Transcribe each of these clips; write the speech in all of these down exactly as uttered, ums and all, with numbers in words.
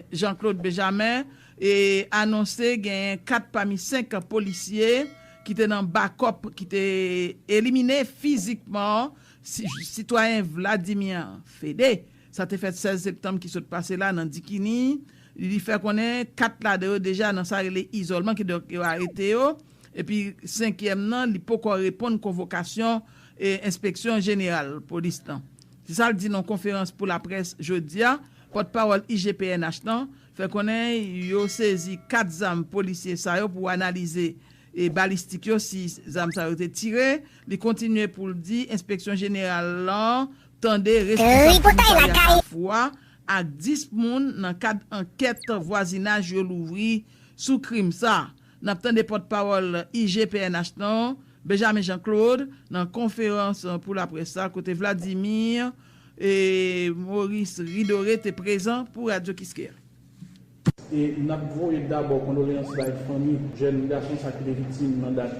Jean-Claude Benjamin, e anonse genyen kat pami senk polisye ki te nan bakòp ki te elimine fizikman si- sitwayen Vladimir Fede. Sa te fèt sèz septanm ki sot pase la nan Dikini. Li fè konnen kat ladan yo deja nan sa rele izòlman, kidonk yo arete yo. Epi senkyèm nan, li poko reponn konvokasyon e enspeksyon jeneral polis lan. Se sa l di nan konferans pou laprès jodi a. Pòtpawòl I G P N H lan fè konnen yo sezi kat zam polisye sa yo pou analize e balistik yo si zam sa yo te tire. Li kontinye pou l di enspeksyon jeneral lan tande responsab komisarya Kafou a ak dis moun nan kad ankèt vwazinaj yo louvri sou krim sa. N ap tande pòtpawòl I G P N H lan, Benjamin Jean-Claude, nan konferans pou laprès sa kote Vladimir e Maurice Ridoré te prezan pou Radyo Kiskeya. E n ap voye dabò kondoleyans bay fanmi jèn gason sa ki te viktim nan dat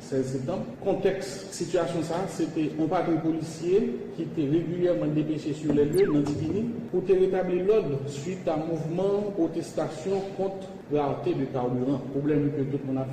sèz septanm. Kontèks sitiyasyon sa a, se te yon patwouy polisye ki te regilyèman depeche sou lè lye nan Dikini pou te retabli lòd swit a mouvman pwotestasyon kont rarte de kabiran, pwoblèm ke tout moun ap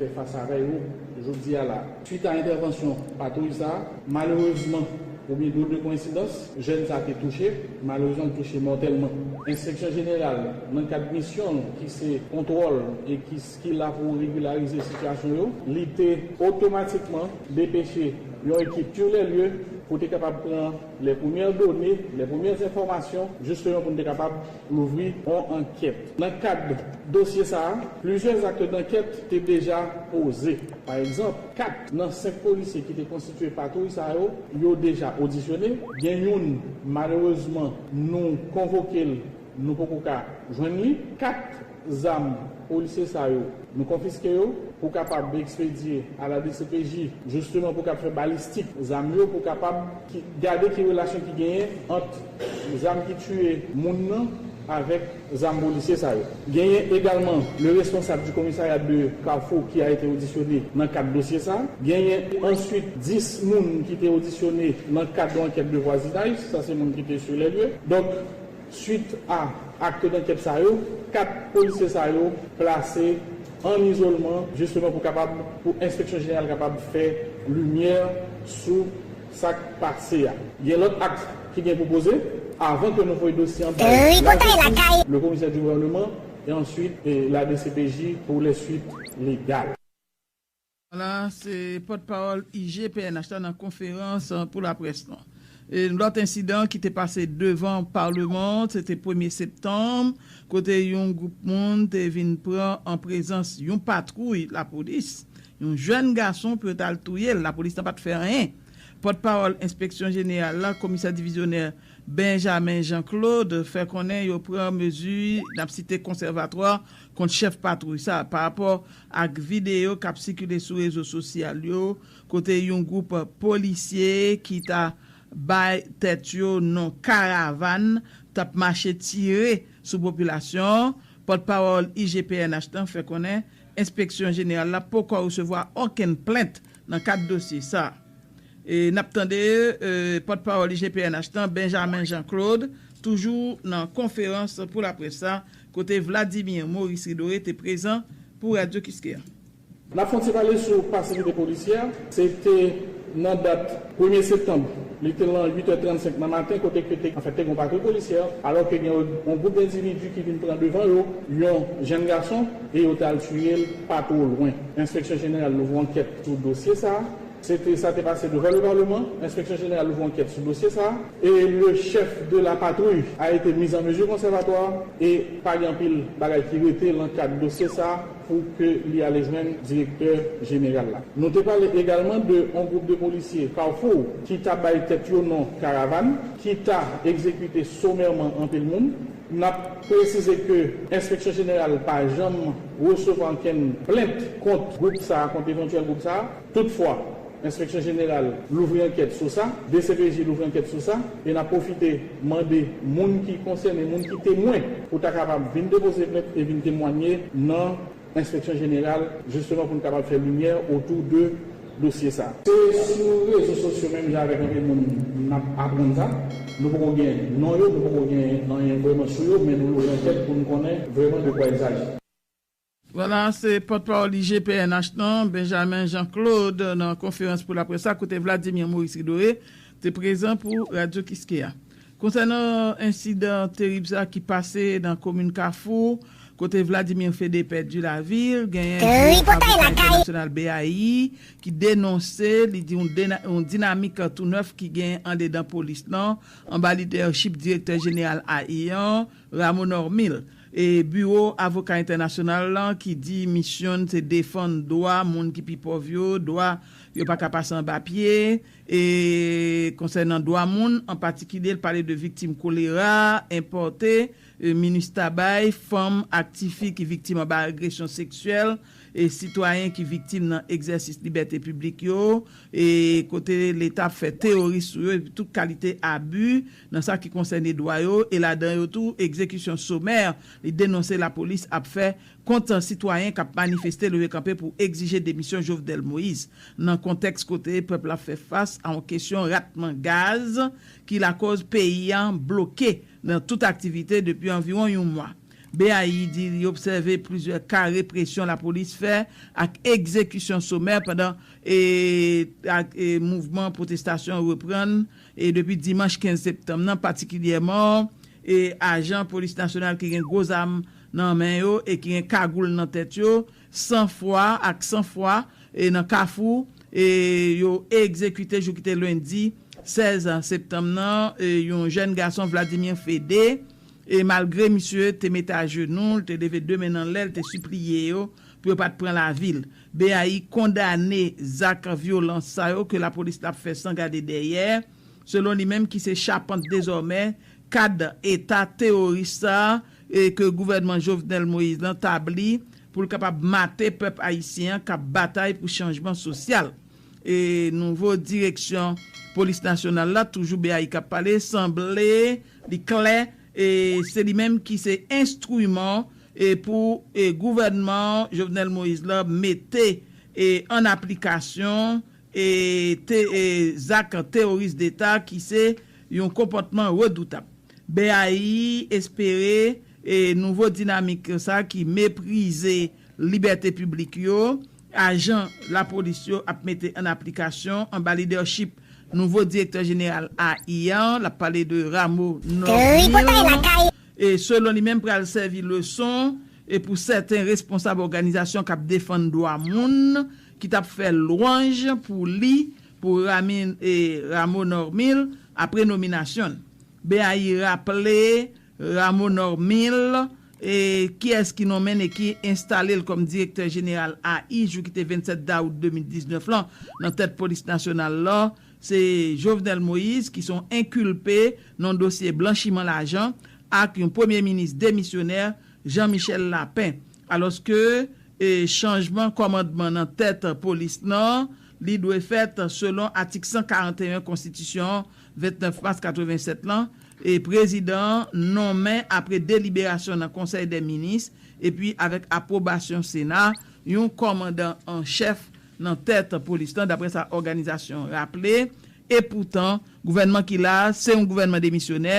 fè fas avè yo jodi a la. Swit a entèvansyon patwouy sa a, malerezman, oubyen drol de koyensidans, jèn sa a te touche, malerezman l touche mòtèlman. Enspeksyon jeneral, nan kad misyon l ki se kontwòl e ki ki la pou regilarize sitiyasyon yo, li te otomatikman depeche yon ekip sur les lieux pou te kapab pran les premières données, les premières informations, jisteman pou n te kapab louvri yon ankèt. Nan kad dosye sa a, plizyè zak dankèt te deja poze. Pa egzanp, kat nan senk polisye ki te konstitye patwouy sa yo, yo deja odisyone. Gen youn, malerezman, nou konvoke l, nou poko ka jwenn li. Kat zam polisye sa yo, nou konfiske yo pou kapab ekspedye a la D C P J, jisteman pou kapab fè balistik zam yo, pou kapab gade ki relasyon ki genyen ant zam ki tiye moun nan avèk zam polisye sa yo. Genyen egalman le responsab du commissariat de Carrefour ki a été auditionné nan kad dosye sa. Genyen answit dis moun ki te odisyone nan kad yon ankèt de vwazinaj, sa se moun ki te sur les lieux. Donk, swit a akt dankèt sa yo, kat polisye sa yo plase an izolman, jisteman pou kapab, pou enspeksyon jeneral kapab fè limyè sou sa k pase a. Gen lòt akt ki gen pou poze avan ke nou voye dosye an bay la jistis, le komisè di gouvèneman, e answit la D C P J pou les suites légales. Vwala, se pòtpawòl I G P N H la nan konferans pou laprès lan. E lòt ensidan ki te pase devan palman an, se te premye septanm, kote yon gwoup moun te vin pran an prezans yon patwouy lapolis yon jèn gason pou yo t al touye l. Lapolis lan pa t fè anyen. Pòtpawòl enspeksyon jeneral la, komisè divizyonè Benjamin Jean Claude, fè konnen yo pran mezi, n ap site konsèvatwa, kont chèf patwouy sa, pa rapò ak videyo k ap sikile sou rezo sosyal yo, kote yon gwoup polisye ki ta bay tèt yo non karavàn t ap mache tire sou popilasyon an. Pòtpawòl I G P N H lan fè konnen enspeksyon jeneral la poko resevwa okenn plent nan kad dosye sa. E n ap tande pòtpawòl I G P N H lan, Benjamin Jean Claude, toujou nan konferans pou laprès sa, kote Vladimir Maurice Ridoré te prezan pou Radyo Kiskeya. N ap fè yon ti pale sou pasifikite polisyè. Se te nan dat premye septanm, li te lan uit è trannsenk nan maten, kote ke te, anfèt, te gen yon patwouy polisyè, alò ke gen yon gwoup endividi ki vin pran devan yo, yon jèn gason, e yo t al tiye l pa two lwen. Enspeksyon jeneral louvri ankèt sou dosye sa a. Se te, sa te pase devan le palman, enspeksyon jeneral louvri ankèt sou dosye sa a, e le chef de la patrouille a été mis en mesure conservatoire, e pa gen anpil bagay ki rete lan kad dosye sa a pou ke li ale jwenn direktè jeneral la. Nou te pale egalman de yon gwoup de polisye Carrefour ki ta bay tèt yo non karavàn, ki ta egzekite somèman anpil moun. N ap presize ke enspeksyon jeneral pa janm resevwa ankenn plent kont gwoup sa a, kont evantyèl gwoup sa a. Toutfwa, enspeksyon jeneral louvri ankèt sou sa, D C P J louvri ankèt sou sa, e n ap pwofite mande moun ki konsène, moun ki temwen, pou ta kapab vin depoze plent e vin temwanye nan enspeksyon jeneral, jisteman pou n kapab fè limyè otou de dosye sa. Se sou rezo sosyo menm jan avèk anpil moun n ap aprann sa. Nou poko gen non yo, nou poko gen anyen vrèman sou yo, men nou louvri ankèt pou n konnen vrèman de kwa il s'agit. Vwala, se pòtpawòl I G P N H lan, Benjamin Jean Claude, nan konferans pou laprès la, kote Vladimir Maurice Ridoré te prezan pou Radyo Kiskeya. Konsènan ensidan terib sa ki pase nan komin Kafou, kote Vladimir Fede pèdi lavi l, genyen Biwo Avoka Entènasyonal B A I ki denonse, li di yon, dena, yon dinamik tou nèf ki genyen andedan polis lan, anba lidèchip direktè jeneral A I an, Rameau Normil. E Biwo Avoka Entènasyonal lan ki di misyon n se defann dwa moun ki pi pòv yo, dwa yo pa ka pase anba pye, e konsènan dwa moun, an patikilye, l pale de viktim kolera enpòte, e MINUSTAH bay, fanm ak tifi ki viktim anba agresyon seksyèl, e sitwayen ki viktim nan egzèsis libète piblik yo, e kote Leta ap fè teyori sou yo, epi tout kalite abi nan sa ki konsène dwa yo, e ladan yo tou, egzekisyon somè, li denonse lapolis ap fè kont sitwayen k ap manifeste leve kanpe pou egzije demisyon Jovenel Moïse, nan kontèks kote pèp la ap fè fas a yon kesyon ratman gaz ki lakòz peyi a bloke nan tout aktivite depi anviwon yon mwa. B A I di li obsève plizyè ka represyon lapolis fè ak egzekisyon somè pandan e, ak, e, mouvman pwotestasyon reprann e depi dimanch kenz septanm nan, patikilyèman e ajan polis nasyonal ki gen gwo zam nan men yo e ki gen kagoul nan tèt yo, san fwa ak san fwa e nan Kafou, e yo egzekite jou ki te lendi sèz septanm nan, e yon jèn gason, Vladimir Fede, e malgre misye te mete ajenou, l te leve de men l anlè, l te sipliye yo pou yo pa t pran lavi l. B A I kondane zak vyolans sa yo ke lapolis la ap fè san gade dèyè, selon li menm ki se chapant dezòmè kad eta teworis sa a, e ke gouvènman Jovenel Moïse lan tabli pou l kapab mate pèp ayisyen an k ap batay pou chanjman sosyal. E nouvo direksyon polis nasyonal la, toujou B A I k ap pale, sanble li klè, e se li menm ki se enstriman e pou e gouvènman Jovenel Moïse la mete e an aplikasyon e te, e zak teworis deta ki se yon konpòtman redoutab. B A I espere e nouvo dinamik sa ki meprize libète piblik yo, ajan lapolis yo ap mete an aplikasyon anba lidèchip nouvo direktè jeneral A I an, l ap pale de Rameau Normil. E selon li menm pral sèvi leson e pou sèten responsab òganizasyon k ap defann dwa moun ki t ap fè lwanj pou li, pou Ramin, e Rameau Normil, apre nominasyon l. B A I raple Rameau Normil, e kiyès ki nonmen l e ki enstale l kòm direktè jeneral A I jou ki te vennsèt dawout de mil diznèf lan nan tèt polis nasyonal la, se Jovenel Moïse ki se yon enkilpe nan dosye blanchiman lajan ak yon premye minis demisyonè, Jean Michel Lapin. Alòske e chanjman kòmandman nan tèt polis lan, li dwe fèt selon atik san karanteyen konstitisyon an, vennèf mas katrevennsèt lan, e prezidan an nonmen apre deliberasyon nan konsèy dè minis epi avèk apwobasyon sena, yon kòmandan an chèf nan tèt polis lan, daprè sa òganizasyon an raple. Epoutan, gouvènman ki la a se yon gouvènman demisyonè,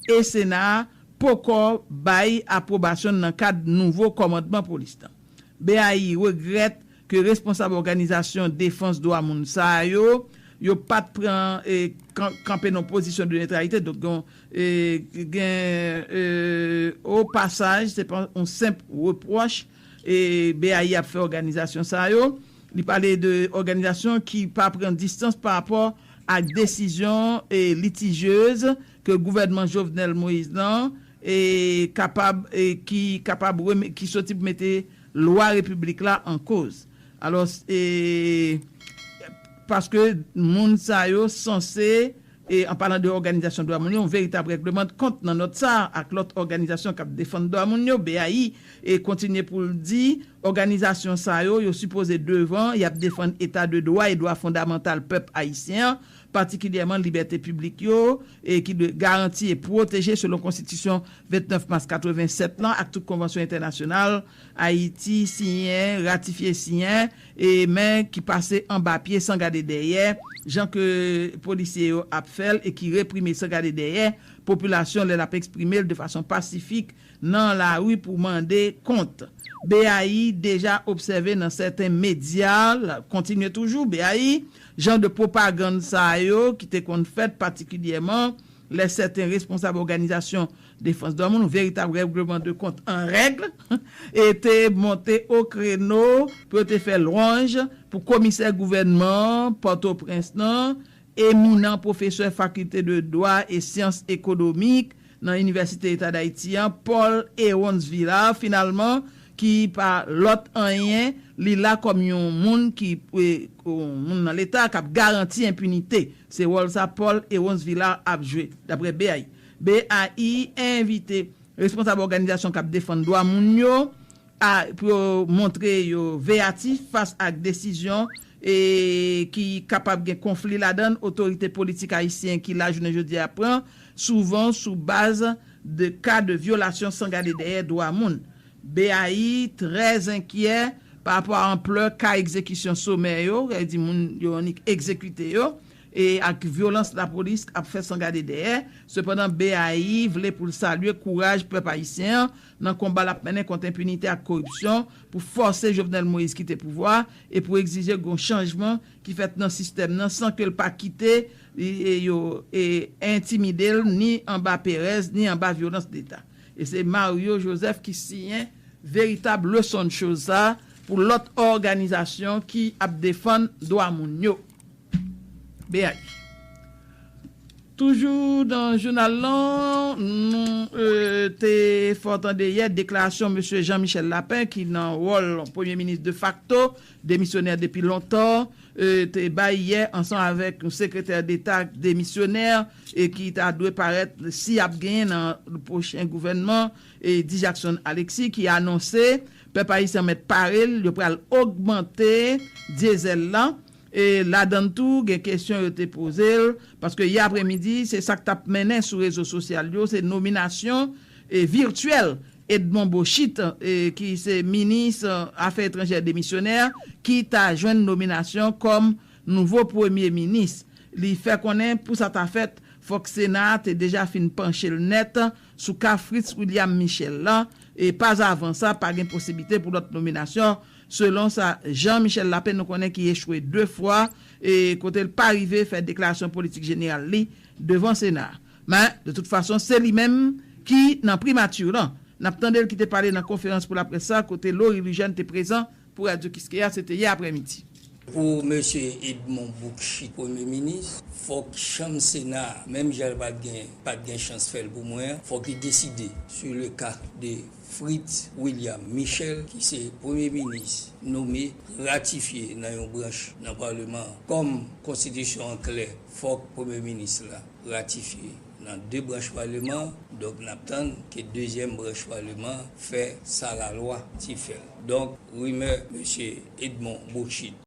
e sena a poko bay apwobasyon l nan kad nouvo kòmandman polis lan. B A I regrèt ke responsab òganizasyon defans dwa moun sa yo, yo pa t pran e kanpe nan pozisyon de netralite. Donk gen e gen e o pasaj, se pa yon senp repwòch e B A I ap fè òganizasyon sa yo. Li pale de òganizasyon ki pa pran distans pa rapò ak desizyon e litijyez ke gouvènman Jovenel Moïse lan e kapab e ki kapab ki soti pou mete lwa repiblik la an koz. Alò, e paske moun sa yo sanse, e an palan de òganizasyon dwa moun yo, yon veritab règleman de kont nan nòt sa a ak lòt òganizasyon k ap defann dwa moun yo, B A I, e kontinye pou l di, òganizasyon sa yo, yo sipoze devan, y ap defann eta de dwa e dwa fondamantal pèp ayisyen an, patikilyèman libète piblik yo, e ki dwe garanti e pwoteje selon Konstitisyon vennèf mas katrevennsèt lan ak tout konvansyon entènasyonal Ayiti siyen, ratifye siyen, e men ki pase anba pye san gade dèyè, jan ke polisye yo ap fè l e ki reprime san gade dèyè popilasyon lè l ap eksprime l de fason pasifik nan lari pou mande kont. B A I deja obsève nan sèten medya, l ap kontinye toujou, B A I, jan de pwopagann sa yo ki te konn fèt patikilyèman lè sèten responsab òganizasyon defans dwa moun, veritab règleman de kont an règ, e te monte o kreno pou yo te fè lwanj pou komisè gouvènman Pòtoprens nan, eminan pwofesè fakilte de dwa e syans ekonomik nan Inivèsite Leta d Ayiti an, Paul Hérons Vilard, finalman, ki pa lòt anyen, li la kòm yon moun ki, e, yon moun nan Leta k ap garanti enpinite. Se wòl sa Paul Hérons Vilard ap jwe, daprè B A I. B A I envite responsab òganizasyon k ap defann dwa moun yo a, pou yo montre yo veyatif fas ak desizyon e ki kapab gen konfli ladan l otorite politik ayisyen ki la jounen jodi a pran, souvan sou baz de ka de vyolasyon san gade dèyè dwa moun. B A I trè enkyè pa rapò a anplè ka egzekisyon somè yo, sa vle di moun yo annik egzekite yo, e ak vyolans lapolis ap fè san gade dèyè. Sepandan, B A I vle pou l salye kouraj pèp ayisyen an nan konba l ap mennen kont enpinite ak koripsyon, pou fòse Jovenel Moïse kite pouvwa e pou egzije yon chanjman ki fèt nan sistèm nan san ke l pa kite e, e yo e entimide l ni anba perèz ni anba vyolans Leta. E se Mario Joseph ki siyen veritab leson de choz sa pou lòt òganizasyon ki ap defann dwa moun yo. B A I. Toujou nan jounal lan, nou e, te fè w tande yè deklarasyon mesye Jean Michel Lapin ki nan wòl premye minis defakto, demisyonè depi lontan, e, te bay yè ansanm avèk yon sekretè deta demisyonè e ki ta dwe parèt si ap genyen nan pwochen gouvènman e di Jackson Alexis ki anonse pèp ayisyen mèt pare l, yo pral ogmante dyezèl lan. E ladan l tou, gen kesyon yo te poze l, paske yè apremidi, se sa k t ap mennen sou rezo sosyal yo, se nominasyon e vityèl Edmond Bochit, e ki se minis e, afè etranjè demisyonè, ki ta jwenn nominasyon kòm nouvo premye minis. Li fè konnen pou sa ta fèt, fòk Sena a te deja fin panche l nèt sou ka Fritz William Michel lan, e pazavan sa, pa gen posiblite pou lòt nominasyon, selon sa Jean Michel Lapin nou konnen ki echwe de fwa, e kote l pa rive fè deklarasyon politik jeneral li devan Sena a. Men, de tout fason, se li menm ki nan primati lan. N ap tande l ki te pale nan konferans pou laprès sa, kote Laurie Lugène te prezan pou Radyo Kiskeya, se te yè aprèmidi. Pou mesye Edmond Bochit premye minis, fòk chanm Sena a, menm jan l pa t gen, pa t gen chans fè l pou mwen an, fòk li deside sur le cas de Fritz William Michel, ki se premye minis nome, ratifye nan yon branch nan Paleman an. Kòm konstitisyon an klè, fòk premye minis la ratifye nan de branch paleman an, donk n ap tann ke dezyèm branch paleman an fè sa lalwa di fè l. Donk, rimè mesye Edmond Bochit